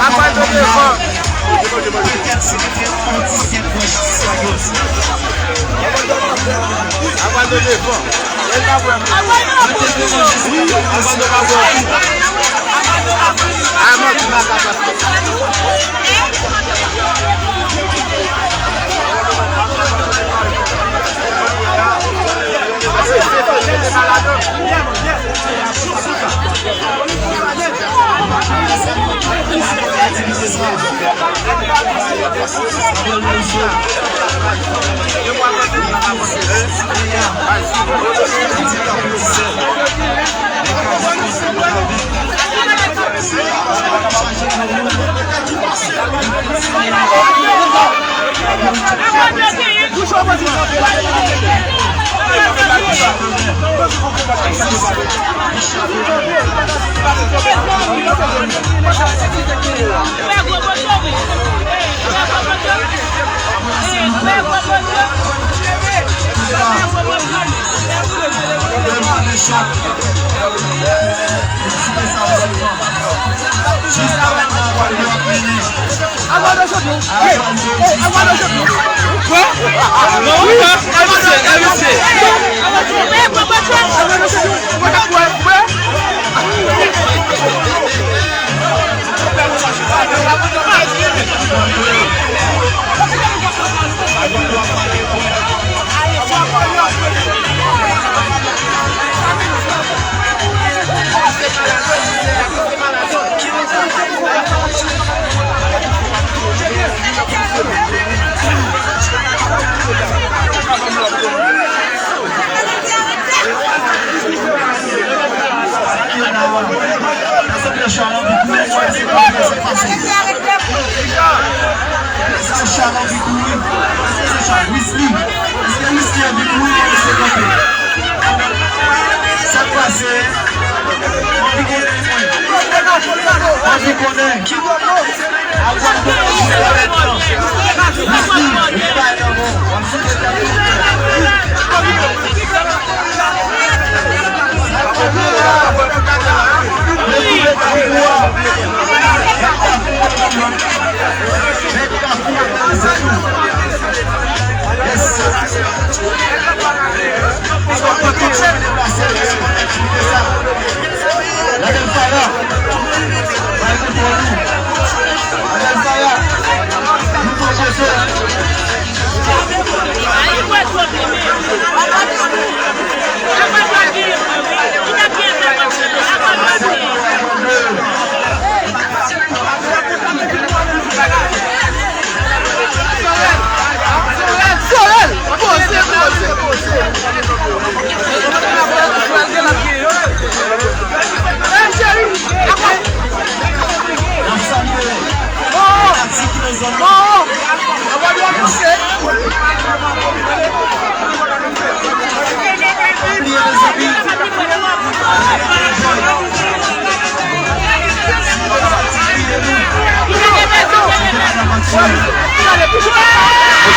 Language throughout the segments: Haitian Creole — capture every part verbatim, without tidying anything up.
Avan nou devan. Avan nou devan. Sa k pase? Anvi konnen. Anvi konnen. Anvi konnen. Sorel! Poze, poze, poze. Hey, cheri! N ap salye fanatik yo, zanmi.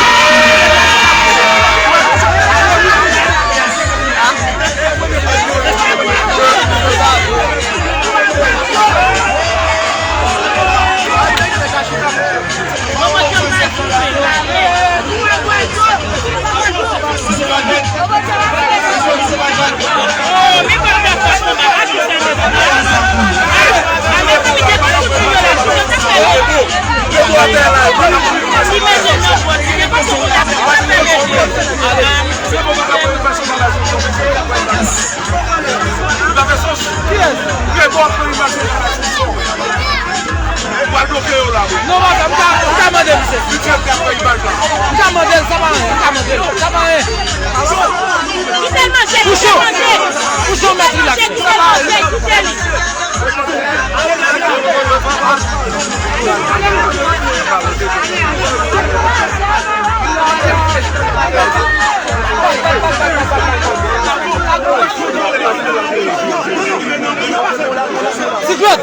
Kiyès? Trevò ap pran imaj yo. Ou pral bloke yo la, wi. Non, madan, m ka, m ka mande misye. Michel ki ap pran imaj la. M ka mande l, sa pa anyen, m ka mande l, sa pa anyen. Kite l manje, kite l manje. Pouchon, Pouchon, mèt rilaks. Kite l manje, kite l manje, kite li. Siklòt!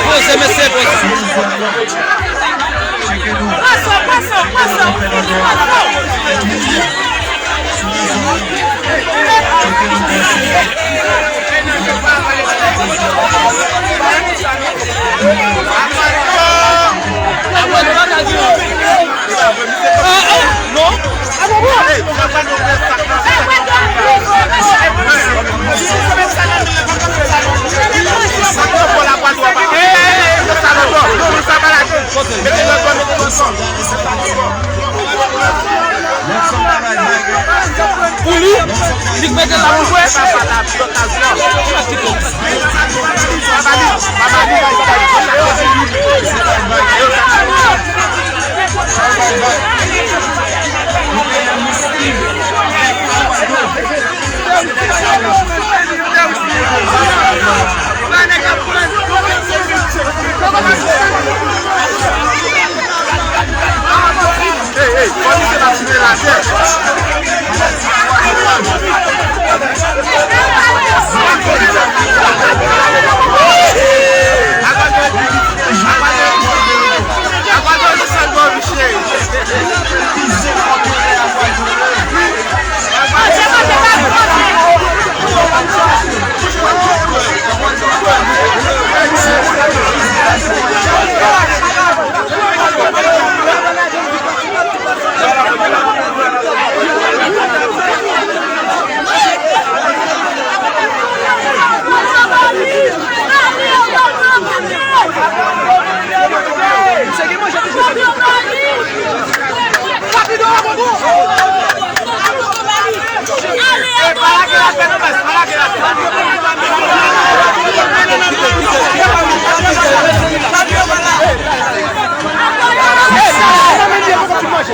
Poze, mesye, poze. Pwason, pwason, pwason, pwason. Pou li, li k mete l la pou jwe. Hey, hey, fò misye pa tire latè. Agwa dwe, agwa dwe, agwa dwe, agwa dwe, agwa dwe, agwa dwe, agwa dwe, agwa dwe,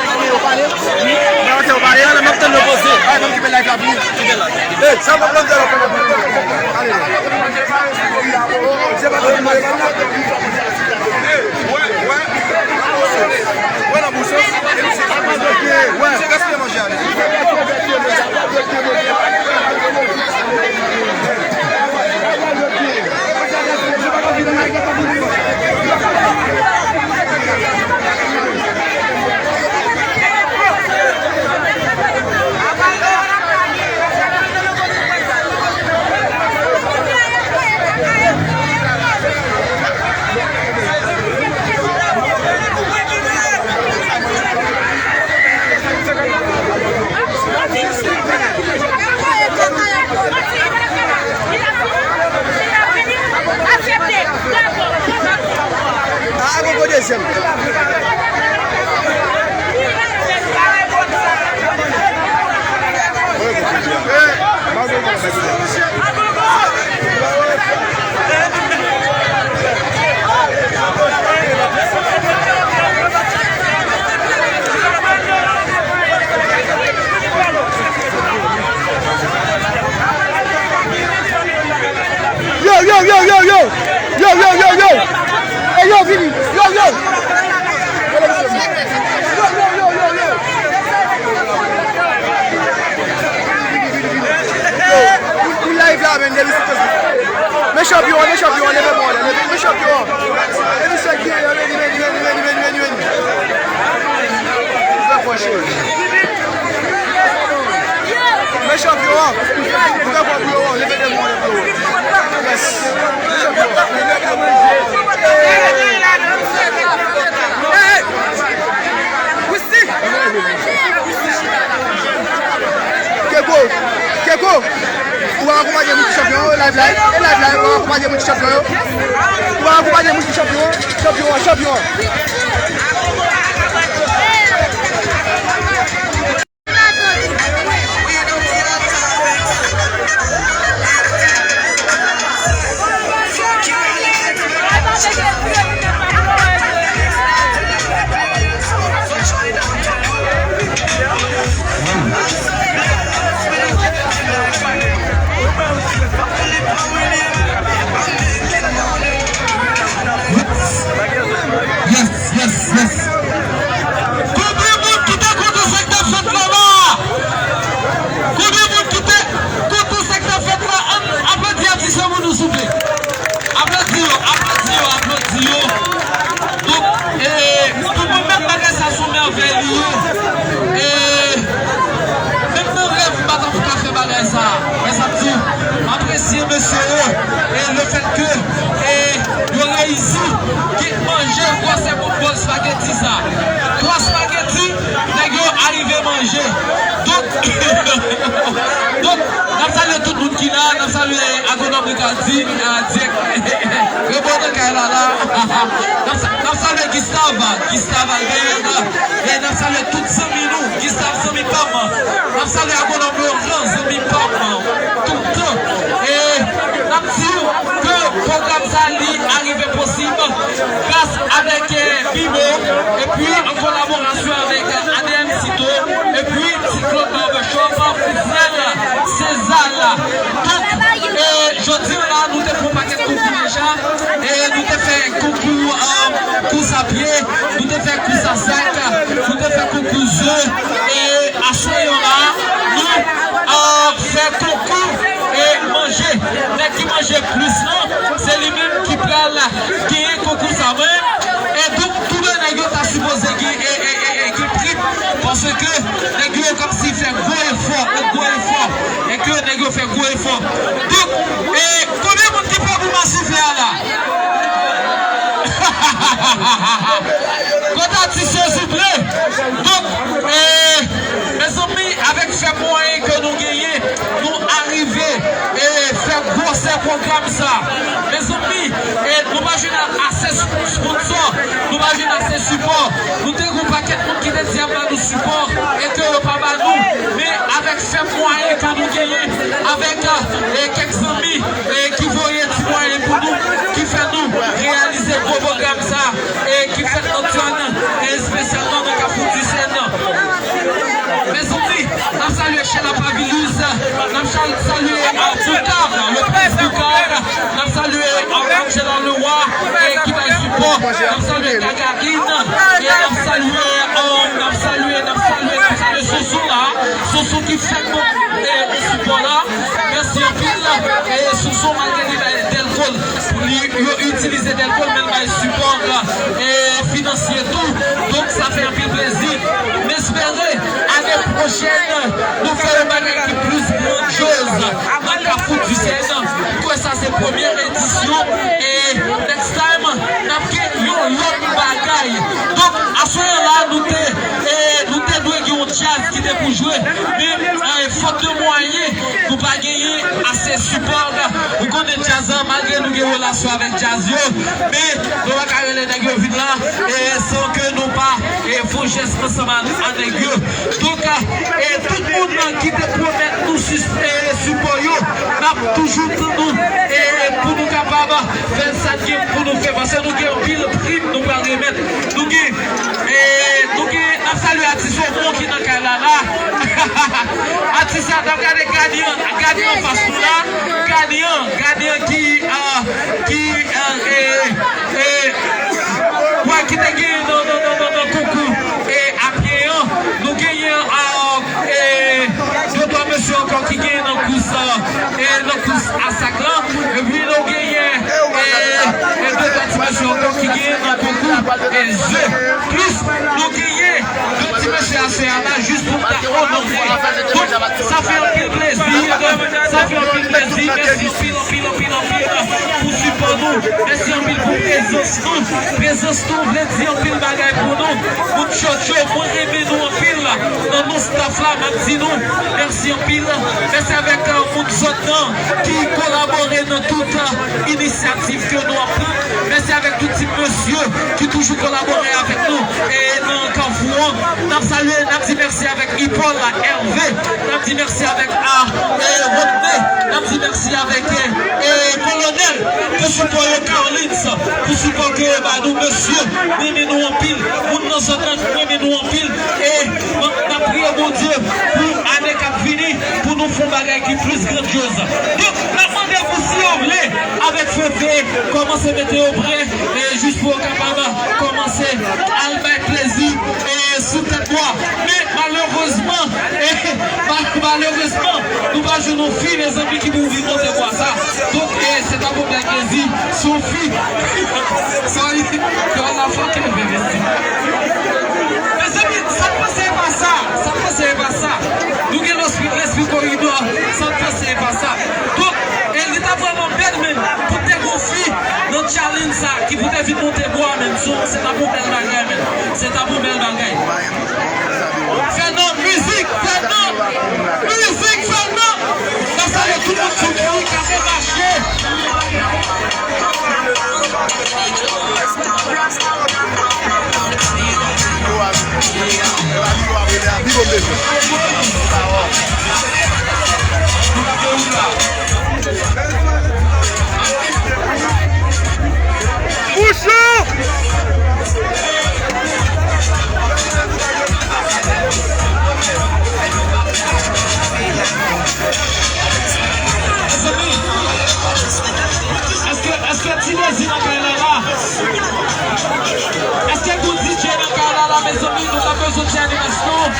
Mwen antre ou pale. Mwen antre ou pale. Alè, m ap tann repoze. Ay, ban m kipe live la vini. Kipe live. Ey, sa w konprann, sa w konprann. Ale. Se pa tout mwen. Wè, wè. Wè nan bouch ou. Wè. Respè manje ale. A, a, gon dezyèm. Men chanpyon an, men chanpyon an, leve men w, leve men chanpyon an. Veni sa ki ye, veni, veni, veni. Ou fè fò, cheri. Men chanpyon an, ou fè fò pou yo, leve men w, leve men w. Yes. Men chanpyon an. Keko, Keko, ou pa akonpaje moun ki chanpyon yo, e live la, e live la, ou pa akonpaje moun ki chanpyon yo. Ou pa akonpaje moun ki chanpyon yo, chanpyon an, chanpyon an. Yes, yes, yes. Konbyen moun ki te kontan sa k t ap fèt la la? Konbyen moun ki te kontan sa k t ap fèt la? Ann aplodi atis yo pou nou, souple. Aplodi yo, aplodi yo, aplodi yo. Donk, e, pou mwen menm, bagay sa se yon mèvèy li ye. E, menm nan rèv, m pa t ap ka fè bagay sa. Men sa m di, m apresye mesye yo. E lefètke, e, yo reyisi ki manje gwosè bout bòl spageti sa. Twa spageti, nèg yo arive manje. Donk, donk, n ap salye tout moun ki la, n ap salye Agwonòm Ricardy, a, dirèk, Rebò nan kay la la. N ap sa-, n ap salye Gustave, Gustave Albert, e n ap salye tout zanmi nou, Gustave zanmi pa m. N ap salye Agwonòm Laurent, zanmi pa m, tout tan. E n ap di w ke pwogram sa li arive posib gras avèk, e, Bibo, epi an kolaborasyon avèk, e, A D M Sito, epi Ti Claude Barbershop, Fritznel, Sezal. Donk, e, jodi a la, nou te fè yon pakèt konkou deja. E nou te fè konkou, e, kous a pye, nou te fè kous a sak, nou te fè konkou ze. E aswè an la, nou, e, fè konkou, e, manje. Nèg ki manje plis lan, se li menm ki pral genyen konkou sa. Mwen, e donk, tou de nèg yo ta sipoze gen, e, e, e, e, gen prim, paske nèg yo kòmsi fè gwo efò, gwo efò, e ke nèg yo fè gwo efò. Donk, e, konbyen moun ki prè pou masiflè a la? Kote atis yo, souple? Donk, e, mezanmi, avèk fèb mwayen ke nou genyen, nou arive, e, fè gwosè pwogram sa. Mezanmi, e, nou pa jwenn ase sponsò, nou pa jwenn ase sipò. Nou te gen yon pakèt moun ki te di y ap ba nou sipò e ke yo pa ba nou. Men avèk fèb mwayen ke nou genyen, avèk, e, kèk zanmi, e, ki voye ti mwayen pou nou, ki fè nou reyalize gwo pwogram sa, e, ki fèt nan Tchwann, e, espesyalman nan Kafou Disèn. Mezanmi, n ap salye Sheila Pavilus, n ap sal-, salye, e, Boucard, le prince Boucard, n ap salye, e, Angela Leroy, e, ki bay sipò, n ap salye Gagarine, e n ap salye, e, n ap salye, n ap salye, n ap salye Soso la, Soso ki fèk ban, e, sipò la. Mèsi anpil, e, Soso malgre li bay Delcol, li, yo itilize Delcol, men l bay sipò, e, finansye tou. Donk, sa fè anpil plezi. M espere, ane pwochèn, nou fè yon bagay ki plis grandyoz nan Kafou Disèn. M kwè sa se premye edisyon. E next time, n ap gen yon lòt bagay. Donk, aswè a la, nou te, e, nou te dwe gen yon djaz ki te pou jwe. Men, e, fòt de mwayen, nou pa genyen ase sipò. Ou konnen djaz la, malgre nou gen relasyon avèk djaz yo, men nou pa ka rele nèg yo vin la, e, san ke nou pa, e, fè yon jès ansanm a, a nèg yo. Donk, e, tout moun ki te pwomèt nou sis-, e, sipò yo, n ap toujou tann nou, e, pou nou kapab fè sa n gen pou nou fè, paske nou gen anpil prim nou pral remèt. Nou gen, e, nou gen, n ap salye atis Omon ki nan kay la la. Atis la, n ap gade Gadian, Gadian anfas nou la. Gadian, Gadian ki, e, ki, e, e, e, wè, ki te genyen nan, nan, nan, nan, nan konkou, e, a pye an. Nou genyen, e, e, de twa mesye ankò ki genyen nan kous, e, nan kous a Sa fè anpil plezi, sa fè anpil plezi. Mèsi anpil, anpil, anpil, anpil pou sipò nou. Mèsi anpil pou prezans nou. Prezans nou vle di anpil bagay pou nou. Moun Tchotcho, mwen renmen nou anpil. Nan non staff la, m ap di nou mèsi anpil. Mèsi avèk, euh, moun zòn nan ki kolabore nan tout, euh, inisyativ ke nou ap pran. Mèsi avèk tout ti mesye ki toujou kolabore avèk nou e nan Kafou an. N ap salye, n ap di mèsi avèk Ipòl, Ève. N ap di mèsi avèk, ah, eh, Rodney. N ap di mèsi avèk, eh, eh, Kolonèl, pou sipò yo, Carlins, pou sipò ke yo ba nou, mesye. M renmen nou anpil. Moun nan zòn nan, m renmen nou anpil. E n ap priye Bondye pou ane k ap vini, pou nou fè yon bagay ki plis grandyoz. Donk, n ap mande pou, si yo vle, avèk Fefe, kòmanse mete yo prè, e jis pou yo kapab kòmanse al bay plezi, e sou tèt bwa. Men, malerezman, e, ma-, malerezman, nou pa jwenn yon fi, mezanmi, ki pou vin monte bwa sa. Donk, e, se pa pwoblèm, mezanmi, se yon fi. Sorry, girl, I fucking with this. Mezanmi, sa n panse e pa sa. Sa n panse e pa sa. Nou gen lespri, lespri koridò. Sa n panse e pa sa. Donk, e li ta vrèman bèl menm pou te gon fi nan challenge sa ki pou te vin monte bwa menm. So, se ta pou bèl bagay menm. Se ta pou bèl bagay. Fè non, mizik, fè non. Mizik, fè non. N ap salye tout moun sou ki kanpe mache. Bouchon! Mezanmi, èske, èske Ti Dezi nan kay la la? Èske gon D J nan kay la la, mezanmi? Nou ta bezwen ti animasyon.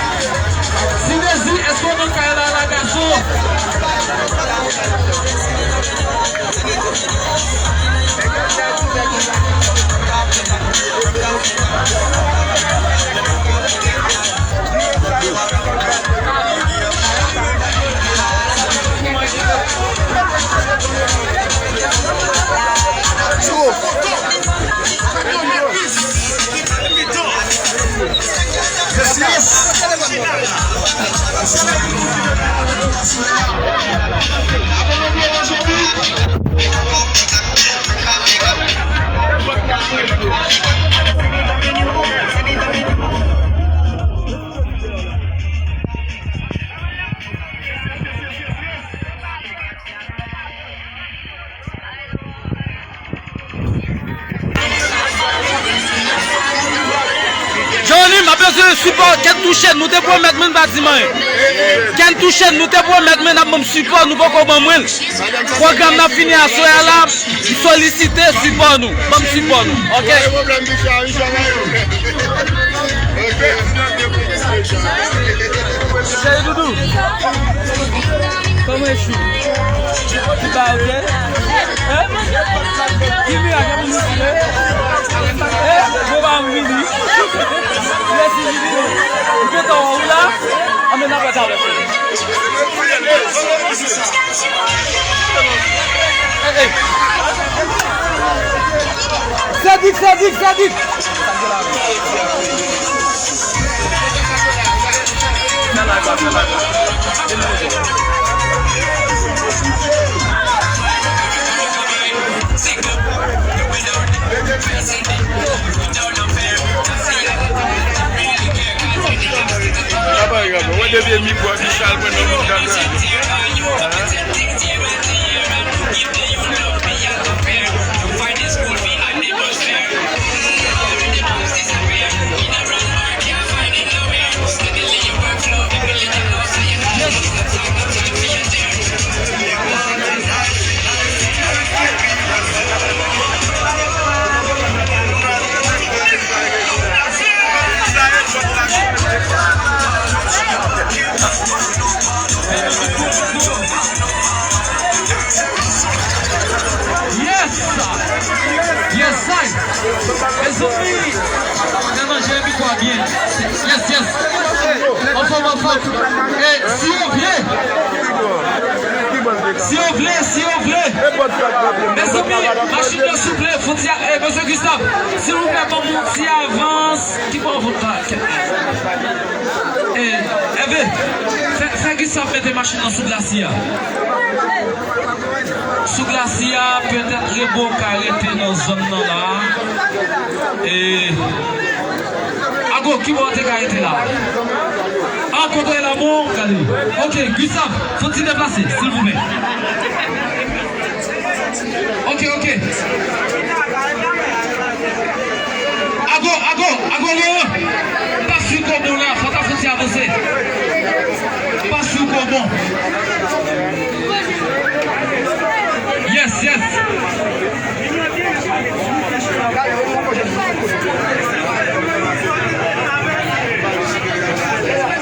Ti Dezi, èske w nan kay la la, gason? Johnny, m ap bezwen sipò. Kèn touche n, nou te pwomèt mwen n pa di m anyen. Kèn touche n, nou te pwomèt mwen n ap ban m sipò, nou poko ban mwen l. Pwogram nan fini aswè a la, m solisite sipò nou. Ban m sipò nou, oke? Cheri doudou, kòman e chou? Li pa oke? Hein? Ki mirak, e pou nou file? Eh, bon, pa m vini. Mèsi, Jimmy. M kontan wè w la. Anben, n ap wè talè. Eh, eh. Sèdik, sèdik, sèdik. Sa pa grav non. Wè depi e mikwo a ki chal pran nan moun chak la. Yes! Yes, I! Mezanmi, nan Mikwo a byen. Yes, yes. Anfòm, anfòm. E, si yo vle. Si yo vle, si yo vle. Mezanmi, machin nan souple, fon ti a, e, mesye Gustave, silvouplè, ban m yon ti avans. Ki bò w vin pa? E, Ève, fè, fè Gustave mete machin nan sou glasi a. Sou glasi a, petèt Rebo ka rete nan zòn nan la. E, Ago, ki bò w te ka rete la? A, kote la bon, gade. Ok, Gustave, fò ti deplase, silvouplè. Ok, ok. Ago, Ago, Ago, Laurent. M pa si w ko bon la, fò ta fò ti avanse. M pa si w ko bon. Yes, yes.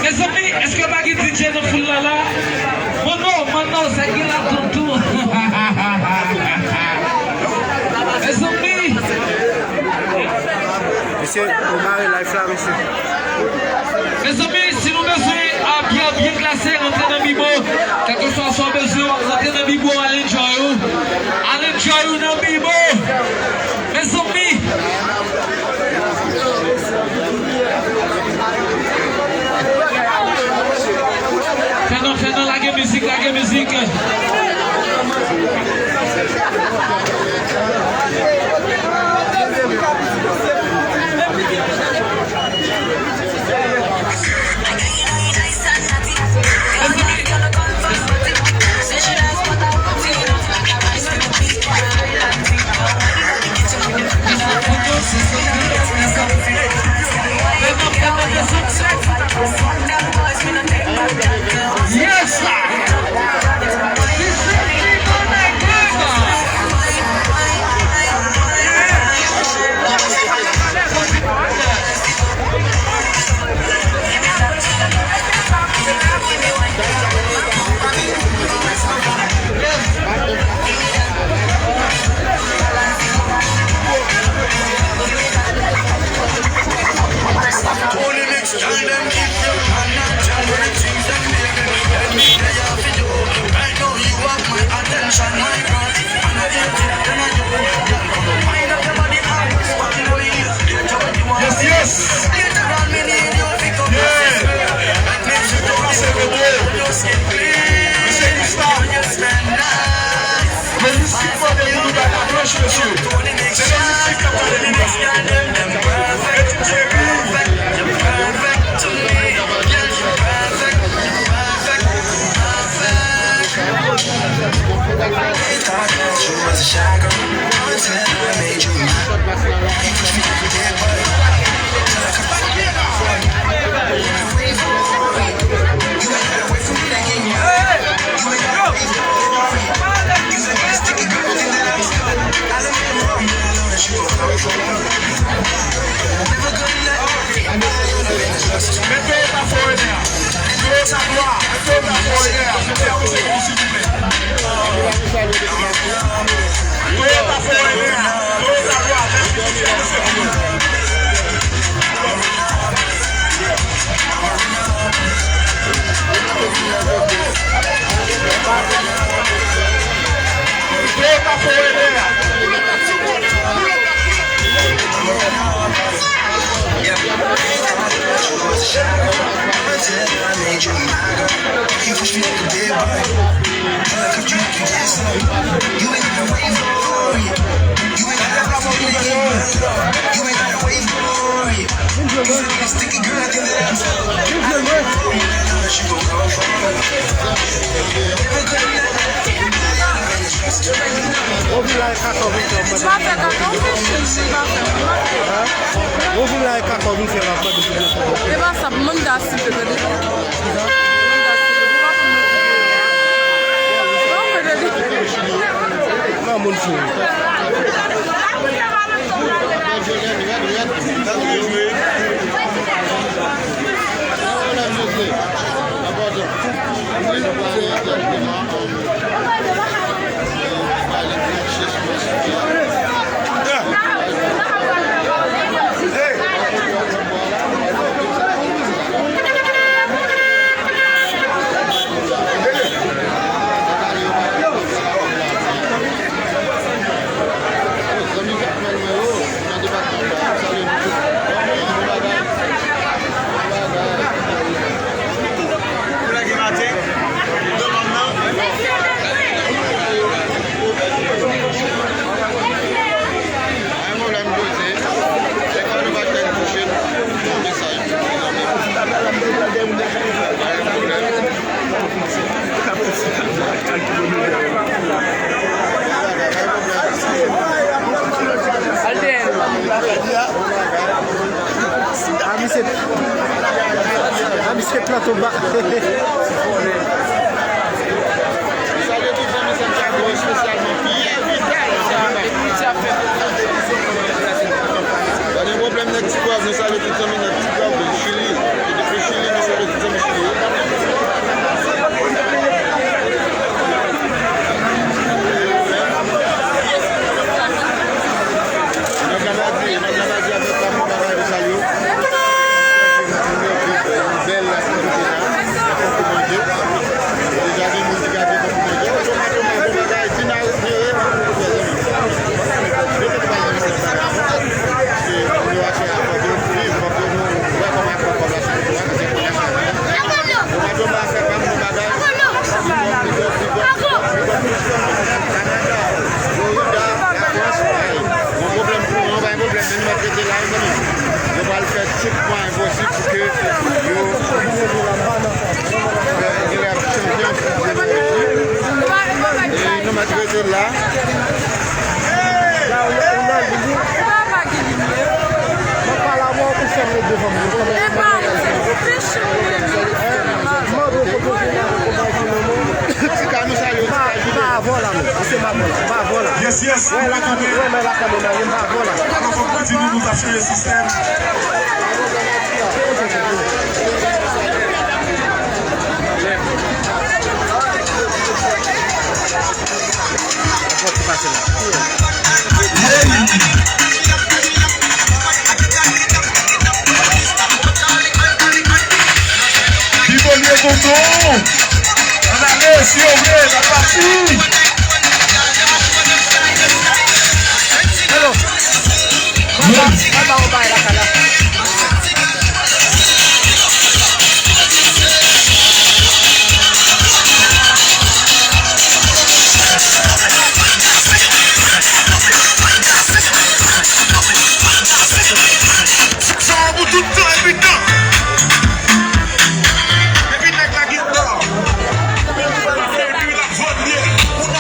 Mezanmi, èske pa gen D J nan foul la la? Manno, Manno, sa gen la tonton. Mezanmi. Mesye, nou mare live la, mesye. Mezanmi, si nou bezwen, a, byen, byen klase, antre nan Bibo. Kèlkeswa sa w bezwen, antre nan Bibo, al enjoy ou. Al enjoy ou nan Bibo. Mezanmi. Fè non, fè non, lage mizik, lage mizik. Yes, sir. Yes, yes. Yeah. Sa se Rebo. Mesye Gustave. Lelis ki mande pou nou bay la planch, mesye. Se Lelis ki ap pale nou la. Epi Thierry. Mete Toyota fò anlè a. Toyota glwa. Mete Toyota fò anlè a. Mete a monte kou, silvouplè. Toyota fò anlè a. Toyota glwa. Mete a monte kou. Ou vin la e kaka w vin fè w fè. Li pa fè kaka, ou fè chen, li pa fè. Ou vin la e kaka w vin fè, m ap mande pou mwen fè. E pa sa, pou manda sipe, tande. Manda sipe, pou pa pou mwen fè. Non, mwen tande. Nan moun fou. Nou salye tout zanmi Santiago, espesyalman Pierre Vital. Pa gen pwoblèm, nèg Ti Kòb, nou salye tout zanmi nèg Ti Kòb, Chili. E depi Chili, nou salye tout zanmi Chili yo. Nan Kanadi, nan Kanadi avèk pa moun bagay, nou salye yo. Bèl aktivite la, fòk ou manje. Deja gen moun ki gade fòk ou manje. Toma, toma, bon bagay, Tina, Nere, yo te pral nan misye sa. Paske moun yo achte la, fòk yo viv, fòk yo nou wè kòman ak kòb la chak jou a, paske kòb la chak jou a. Toma, toma, fè pa m bon bagay. Big up, big up, big up, big up, big up. Kanada, Florida, Lafrans, bay. Yon pwoblèm pou mwen, bay pwoblèm, men nou mèt rete la, mezanmi. Yo pral fè tout mwayen posib pou ke yo fè grèv chanpyon, si Dye vle. E nou mèt rete la. Ti ka nou salye, ti ka Jide. Pa avè w la, men. Se pa avè w la. Pa avè w la. Yes, yes, wè la kanpe, wè, men la kanpe, men pa avè w la. Alò, fòk mwen di nou, nou t ap chanje sistèm. Bibonye tonton. Ann ale, si yo vle, n ap pati. Hello. Mwen ba, mwen ba w bay lakay la. Sa pou tout tan epi tan. Epi nèg la gen dò. Epi la vòt ye.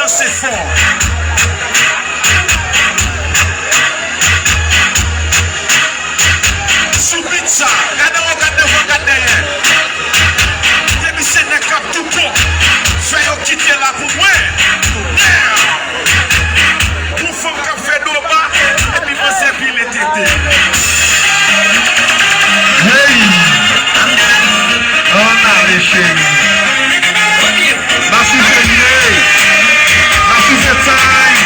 Se fò. Sou beat sa, gade anwo, gade devan, gade dèyè. Depi se nèg k ap tou bon, fè yo kite la pou mwen. Yeah! Pou fanm k ap fè do ba, epi panse pile tete. Hey! Ann ale, cheri. N a size, n a size time.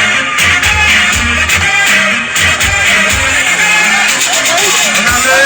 Ann ale.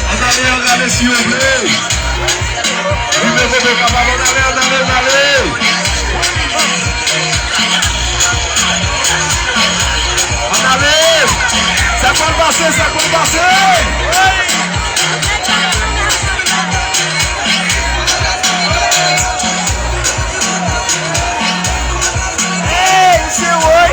Ann ale, ann ale, si yo vle. Rive kote w kapab, ann ale, ann ale, ann ale. Ann ale. Sa k pral pase, sa k pral pase. Hey, se woy.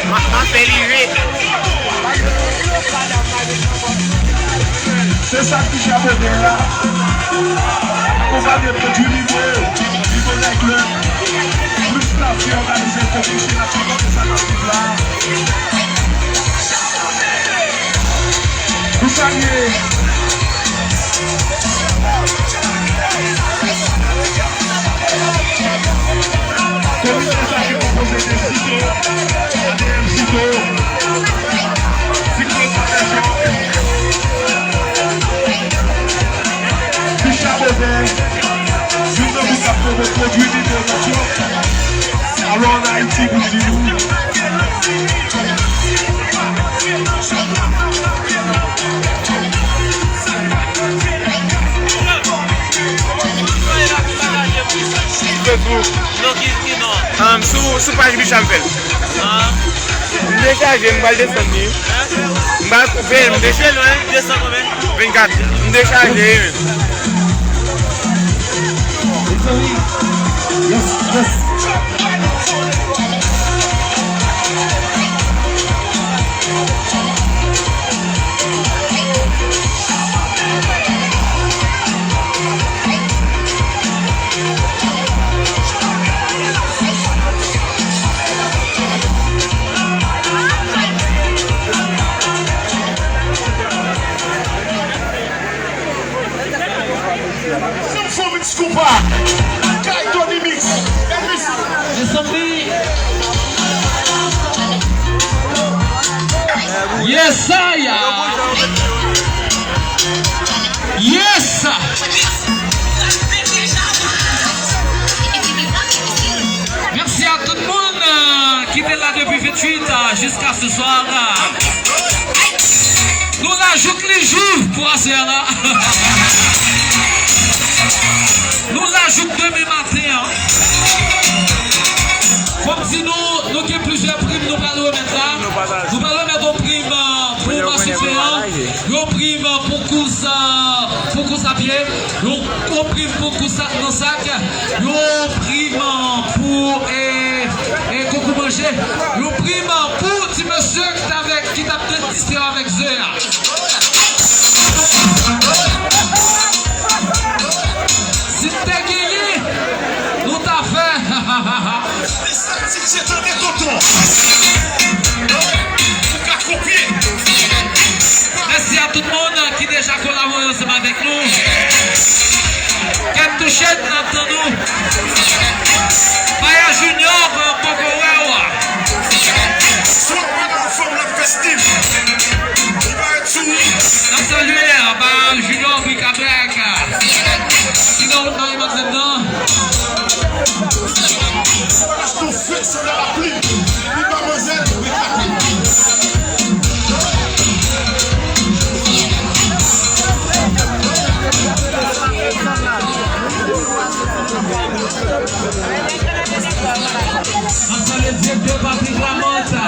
M ap fè li ret. Se sa ki chapo dèyè a. Akonpanye pwodui Nivo, Nivo Nèg Lè, plis pati òganize komik se la ki monte sa k ap viv la. Nou salye komite sa ki konpoze de Sito, A D M Sito, Siklòn Malèzyon, Bicha Bovè, youn nan moun k ap pwomòt pwodui Nivo Radyo. Alò ann Ayiti pou di nou. Facebook. Non, ki, ki non? Um, sou, sou paj Bicha m fè l. Ah. M dechaje, m pral desann li. M pral koupe l, m dechaje. Desann konbyen? Vennkat. M dechaje, wi. Yes, I am. Yes. Mèsi a tout moun, euh, ki te la depi venntuit, euh, jiska se swa, euh. Nou la jouk li jou pou aswè la. Nou la jouk demen maten an. Fò m di nou, nou gen plizyè prim nou pral remèt la. Nou pral remèt yon prim, euh, pou masifle an, yon prim, euh, pou kous, euh, pou kous a pye, yon, yon prim pou kous sa k nan sak, yon prim, euh, pou, e, e, koukou manje, yon prim, euh, pou ti mesye ki t avèk, ki t ap distrè avèk ze a. Si n te genyen, nou ta fè. Mesaj D J tande tonton. Ou ka kopye. Mèsi a tout moun ki deja kolabore ansanm avèk nou. Kèt touche, n ap tann nou. Faya Junior, poko wè w. Sou anba fanm la festif. Li parèt sou ou. N ap salye, anba Junior Bricabrac. Ki nan wout Mari Madlèn nan. Tou fèt se nan lapli. Li pa manzè, li pa pli. Ansanm direktè Patrick Lamothe.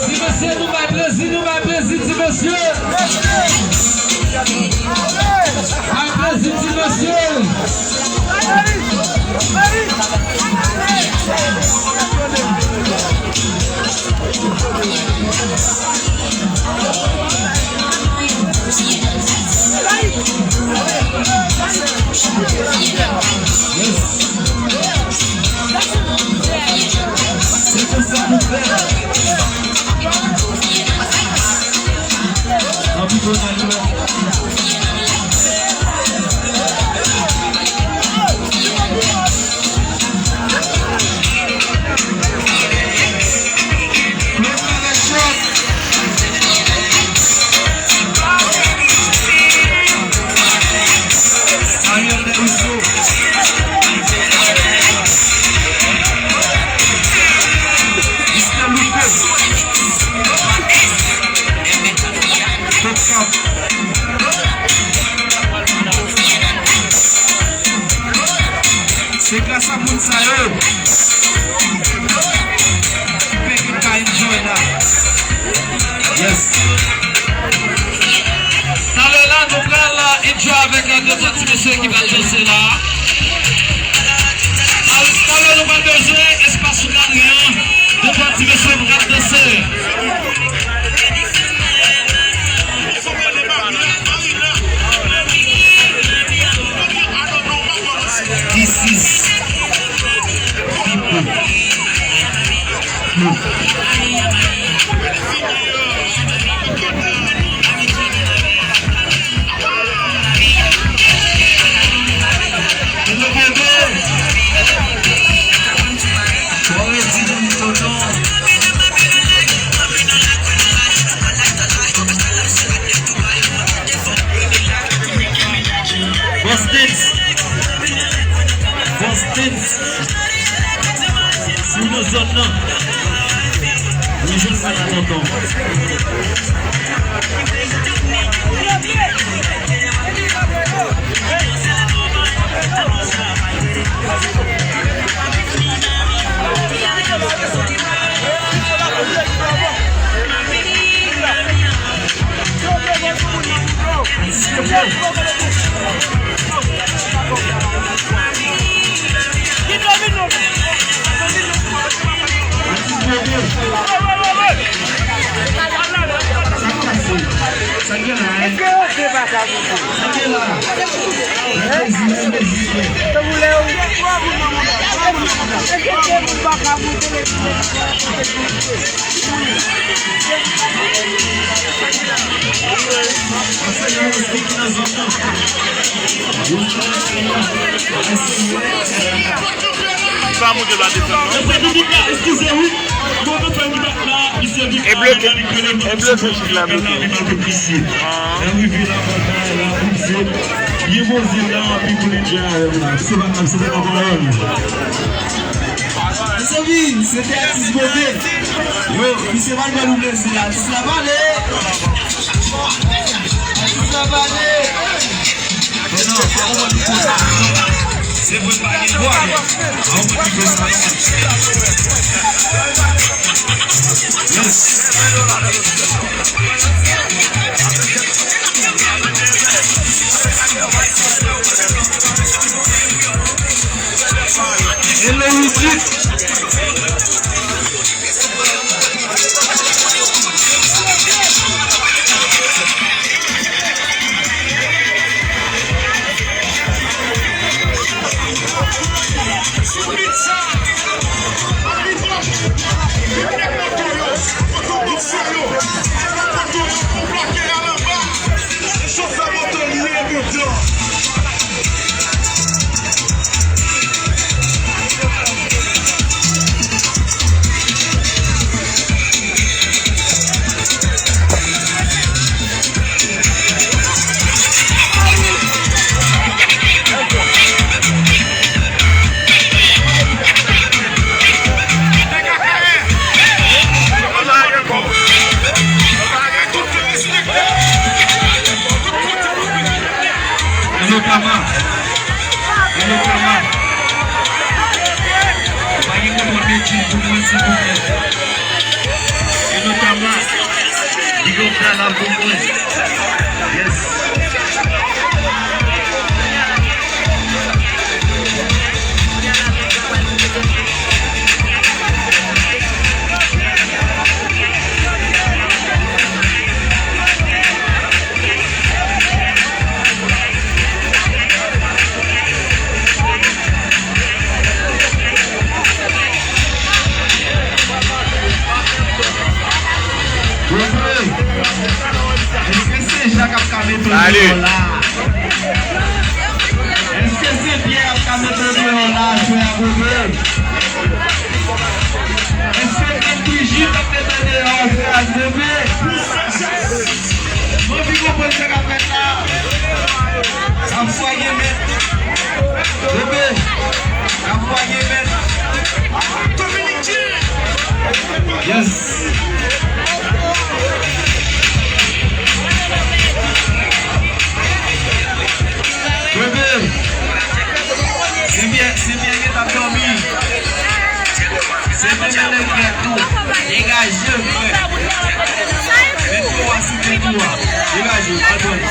Ti mesye, nou bay plezi, nou bay plezi, ti mesye. Bay plezi, ti mesye. Se gras a moun sa yo ki fè ke n ka enjoy la. Yes. Talè la, nou pral enjoy avèk, euh, de twa ti mesye ki pral danse la. Al, talè nou pral bezwen espas sou galerie an. De twa ti mesye pral danse. This is people. Boston. Boston. Si w nan zòn nan, ou jwenn mwen la tonton. Sa k gen la, hein? Sa k gen la? Hein? Li pa monte, l pa desann, non. E bloke, e bloke, chif la bloke. Lè rive la, bòl kay la, Bondye. Byen poze la, pi pou li djè avè m la. Se pa, se pa nan pawòl. Mezanmi, se te atis Bondye. Yo, misye pa l ban nou plezi la. Atis la pale. Atis la pale. Men non, pa konprann li konsa. Se vre pa gen vwa, men pa konprann li konsa. Yes. Hello, Richie. Hello, Kama. Hello, Kama. Pa gen kontwòl medjin pou mwen, silvouplè. Hello, Kama. Big up Dana pou mwen. Yes. Èske se Jean k ap ka mete deyò la? Èske se Pierre k ap ka mete deyò la, frè Bebe? Èske M P J k ap mete deyò, frè Bebe? M anvi konprann sa k ap fèt la. N ap swage mèt. Bebe, n ap swage mèt. Yes. Bebe, se byen, se byen, gen t ap dòmi. Se byen, men nèg nèt tou. Degaje, frè. Mete w a sou tèt ou a. Degaje, al pran.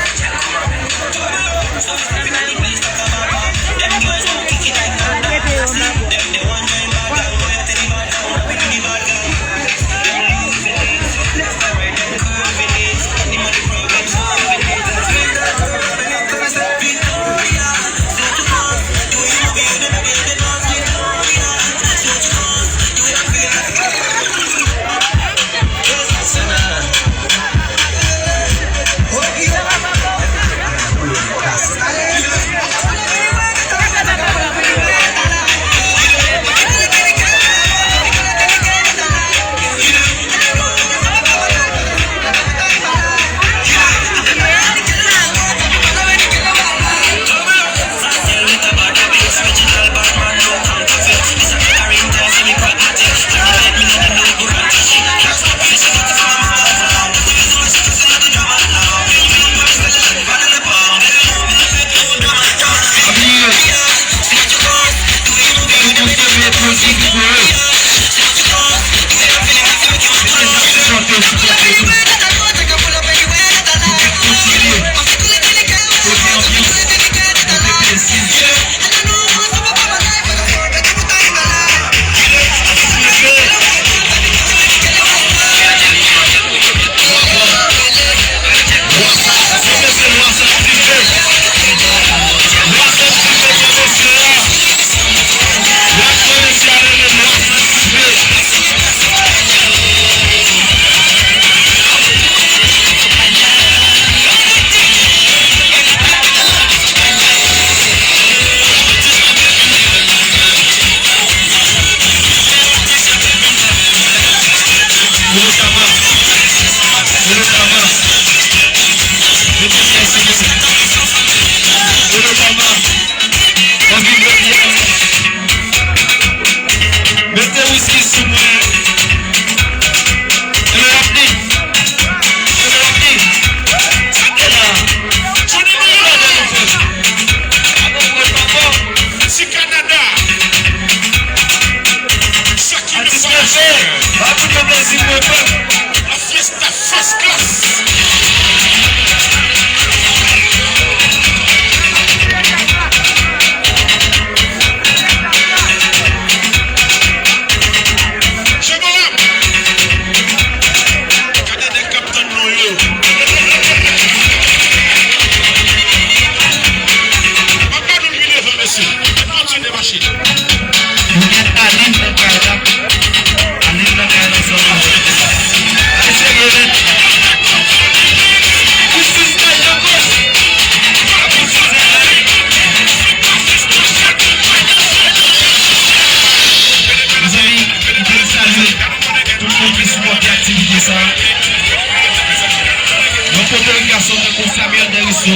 Gason tankou Samuel Deriso,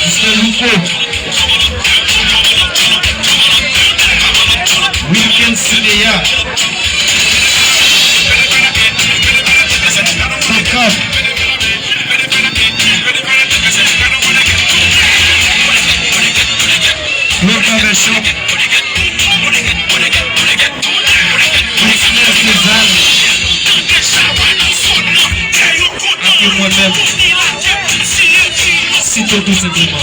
Mister Louko, Wilkens Sineya, Pankap, Claude Maberchon, Nesnel Cézanne, ak mwen menm, Sito tou senpleman.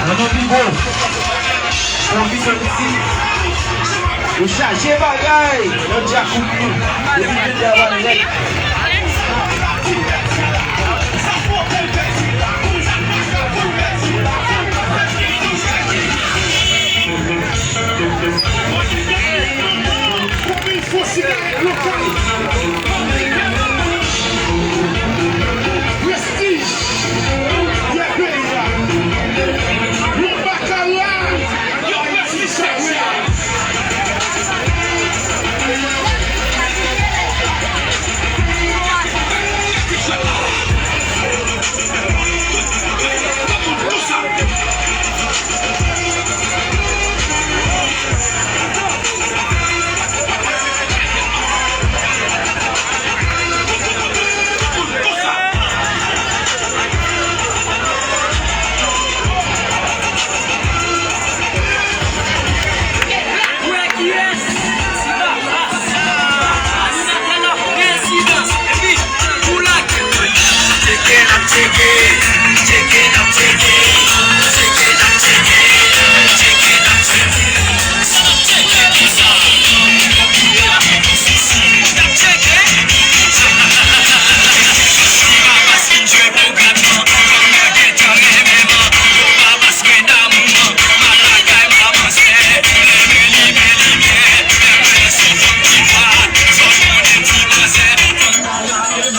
Manman Bigo, Konbit Ayiti, yo chaje bagay nan djakout nou. Depi vennde a pa nèt.